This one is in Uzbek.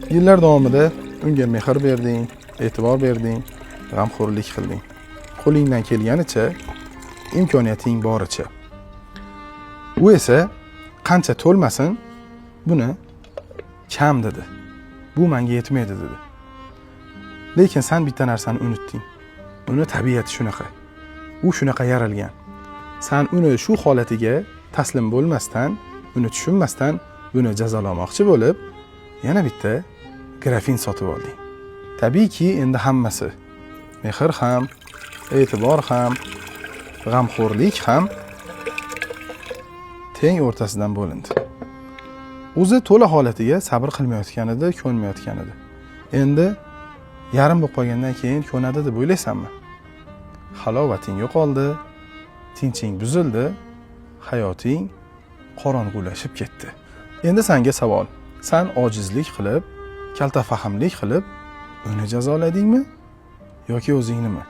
Yillar davomida unga mehr berding, e'tibor berding, g'amxo'rlik qilding. Qo'lingdan kelganicha, imkoniyating boricha. U esa qancha to'lmasin, buni kam dedi. Bu menga yetmaydi dedi. Lekin san bitta narsani unutding. Uni tabiati shunaqa. U shunaqa yaralgan. San uni shu holatiga taslim bo'lmasdan, uni tushunmasdan, buni jazolamoqchi bo'lib, yana bitta grafin sotib olding. Tabiiyki, endi hammasi, mehr ham, e'tibor ham, g'amxo'rlik ham teng o'rtasidan bo'lindi. O'zi to'la holatiga sabr qilmayotgan edi, ko'nmayotgan edi. Endi yarim bo'lib qolgandan keyin ko'nadi deb o'ylaysanmi? Halovating yo'qoldi, tinching buzildi, hayoting qorong'ulashib ketdi. Endi sanga savol: san ojizlik qilib, kaltafahmlik qilib uni jazoladingmi yoki o'zingnimi?